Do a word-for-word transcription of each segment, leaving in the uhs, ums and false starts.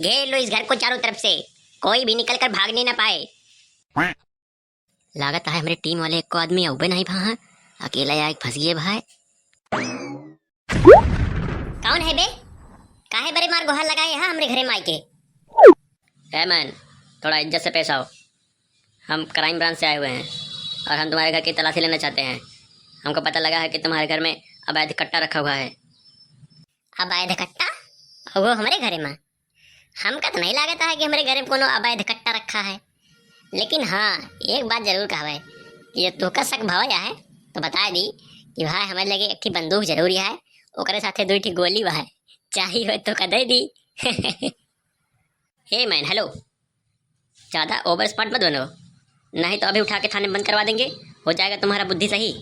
घेर लो इस घर को चारों तरफ से, कोई भी निकल कर भागने ना पाए। लागत है हमरे टीम वाले एको आदमी अउबे नहीं भा है, अकेला आके फंस गए भाई। कौन है बे? काहे बरे मार गोहार लगाए है हमरे घरे मा आइके? ए मैन, थोड़ा इज्जत से पेश आओ। हम क्राइम ब्रांच से आए हुए हैं और हम तुम्हारे घर की तलाशी लेना चाहते हैं। हमको पता लगा है कि तुम्हारे घर में अवैध कट्टा रखा हुआ है। अवैध कट्टा? और वो हमरे घरे मा? हमका तो नहीं लागत है कि हमरे घरे मा कोनो अवैध कट्टा रखा है। लेकिन हाँ, एक बात जरूर कहबे कि जो तोहका शक भवा जाए तो बता दी कि भाई हमरे लगे एक ठी बंदूक जरूर है, ओकरे साथे दुई ठी गोली बा है, चाही हो तो का दे दी। हे मैन, हेलो, ज्यादा ओवर स्मार्ट मत बनो, नहीं तो अभी उठा के थाने में बंद करवा देंगे। हो जाएगा तुम्हारा बुद्धि सही।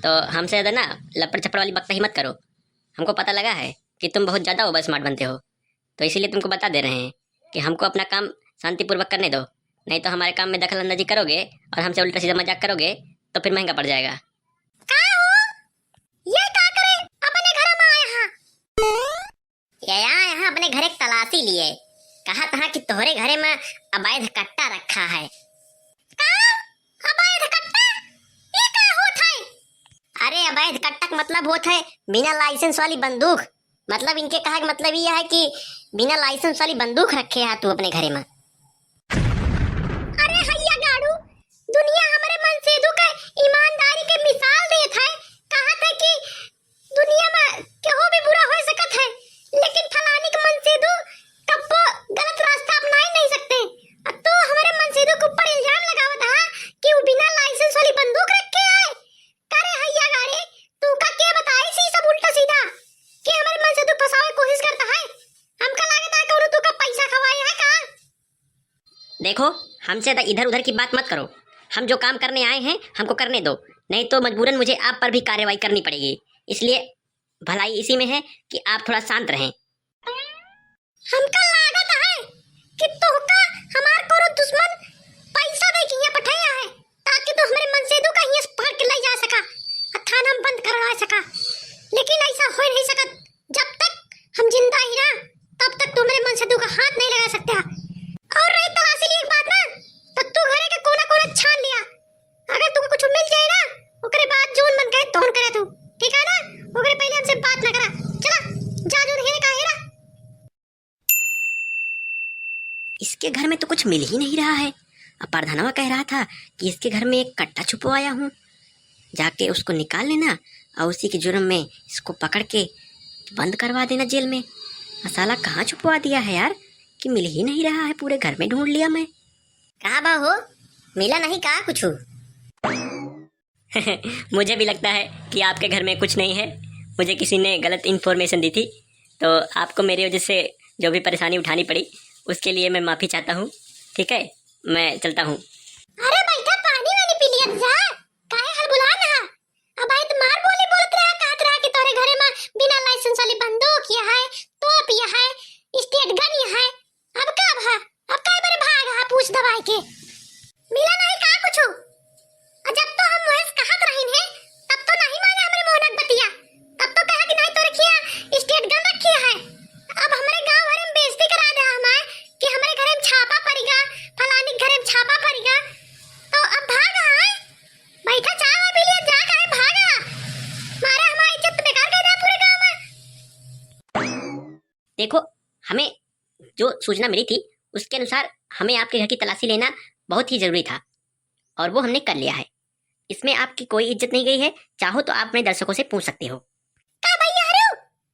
तो हमसे ज्यादा ना लपड़ चपड़ वाली बकताही मत करो। हमको पता लगा है कि तुम बहुत ज्यादा ओवर स्मार्ट बनते हो, तो इसीलिए तुमको बता दे रहे हैं कि हमको अपना काम शांतिपूर्वक करने दो, नहीं तो हमारे काम में दखल अंदाजी करोगे और हमसे उल्टा सीधा मजाक करोगे तो फिर महंगा पड़ जाएगा। का हो? ये का करे अपने घर में आए हैं? ये आए हैं अपने घर एक तलाशी लिए। कहा था कि तोहरे घरे में अवैध कट्टा रखा है। का? अवैध कट्टा? ये का होत है? अरे अवैध कट्टा का मतलब होत है बिना लाइसेंस वाली बंदूक। मतलब इनके कहा के मतलब ये है कि बिना लाइसेंस वाली बंदूक रखे है तू अपने घरे में। अरे हैया गाड़ू, दुनिया हमरे मनसेधु के ईमानदारी के मिसाल देत है। कहा था कि दुनिया में केहू भी बुरा हो सकत है, लेकिन फलानी के मनसेधु कब्बो गलत रास्ता अपनाई नहीं सकते। अब तू हमरे मनसेधु के ऊपर इल्जाम लगावत हा कि वो बिना लाइसेंस वाली बंदूक रखे है। का रे हैया गाड़े, तू का के बताई सी सब उल्टा सीधा कि हमरे मनसेधु फंसावे कोशिश करता है? हमका लागत है कि उन्हों तू का पैसा खवाए है का? देखो, हमसे ज़्यादा इधर उधर की बात मत करो। हम जो काम करने आए हैं, हमको करने दो, नहीं तो मजबूरन मुझे आप पर भी कार्रवाई करनी पड़ेगी। इसलिए भलाई इसी में है कि आप थोड़ा शांत रहें। हमका लागत है कि तोहका हमार कोनो दुश्मन पैसा दे के यहाँ पठाया है, ताकि तू हमरे मनसेधु का यहाँ से पकड़ के ले जा सका और थाना में बंद करवा सका। लेकिन ऐसा हो नहीं सकत। जब तक हम जिंदा ही ना, तब तक तू हमरे मनसेधु का हाथ नहीं लगा सकता। और रही तलाशी की एक बात ना, तो तू घरे के कोना कोना छान लिया। अगर तुमको कुछ मिल जाए ना, ओकरे बाद जोन मन करे तोन करे तू, ठीक है ना? ओकरे पहले हमसे बात ना करा। चला, जा जोन हेरे का हेरा। इसके घर में तो कुछ मिल ही नहीं रहा है। अब परधनवा कह रहा था कि इसके घर में एक कट्टा छुपवाया हूँ, जाके उसको निकाल लेना और उसी के जुर्म में इसको पकड़ के बंद करवा देना जेल में। और साला कहाँ छुपवा दिया है यार, कि मिल ही नहीं रहा है, पूरे घर में ढूंढ लिया मैं। कहाँ बा हो, मिला नहीं का कुछ? मुझे भी लगता है कि आपके घर में कुछ नहीं है, मुझे किसी ने गलत इन्फॉर्मेशन दी थी, तो आपको मेरी वजह से जो भी परेशानी उठानी पड़ी, उसके लिए मैं माफ़ी चाहता हूँ। ठीक है, मैं चलता हूँ। अरे बैठा, पानी वानी पी लिया जा, काहे हलबुला रहा? अब आई तो मार बोली बोलत रहा, कहत रहा कि तोरे घरे में बिना लाइसेंस वाली बंदूक ये है, तोप ये है, स्टेट गन ये है, अब का भा? अब काहे बरे भाग हा पूछ दबाई के? मिला नहीं का कुछु? और जब तो हम मुहेश कहत रहिन है, तब तो नहीं माने हमरे मोहनक बतिया। तब तो कहा कि नहीं तोरे खिया स्टेट गन रखी है। अब हमरे गांव भरे में बेइज्जती करा दे हमार कि हमरे घरे में छापा पड़िगा, फलानी के घरे में छापा पड़िगा। तो अब भाग हा, बैठा चाय वाय पी लिया, जा काहे भाग हा? मारे हमारी इज्जत बेकार कर दे पूरे गांव में। देखो, हमें जो सूचना मिली थी, उसके अनुसार हमें आपके घर की तलाशी लेना बहुत ही ज़रूरी था और वो हमने कर लिया है। इसमें आपकी कोई इज्जत नहीं गई है, चाहो तो आप अपने दर्शकों से पूछ सकते हो। का भैया हरो,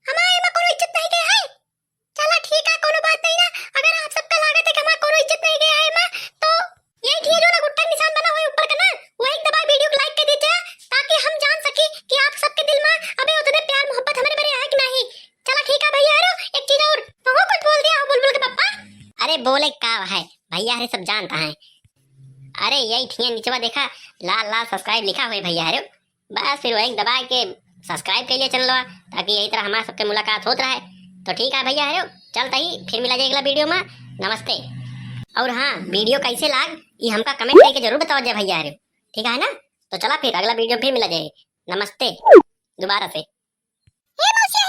हमारे में कोनो इज्जत नहीं गई है? चला ठीक है, कोनो बात नहीं ना। अगर आप सबका लागत है कि हमार कोनो इज्जत नहीं गया है माँ, तो यही ठीक है, जो ना गुट्टा निशान बना हुआ है ऊपर का ना, वही दबाए वीडियो को लाइक कर दीजिए, ताकि हम जान सकी कि आप सबके दिल में अबे उतने प्यार मोहब्बत हमारे बरे है कि नहीं। चला ठीक है भैया हरो, एक चीज और, बहुत कुछ बोल दिया हो बुलबुल के पापा। अरे बोले का है भैया हरे, सब जानता है। अरे यही ठीक है, निचवा देखा लाल लाल सब्सक्राइब लिखा हुआ है भैया हरो, बस फिर वही दबा के सब्सक्राइब कर लिया चैनलवा, ताकि यही तरह हमारे सबके मुलाकात होत रहे। तो ठीक है भैया हरो, चलता ही फिर मिला जाए अगला वीडियो में। नमस्ते। और हाँ, वीडियो कैसे लाग, ये हमका कमेंट करके जरूर बताओ जाए भैया हरो, ठीक है ना? तो चला फिर अगला वीडियो फिर मिला जाए। नमस्ते दोबारा से। ए मौसी,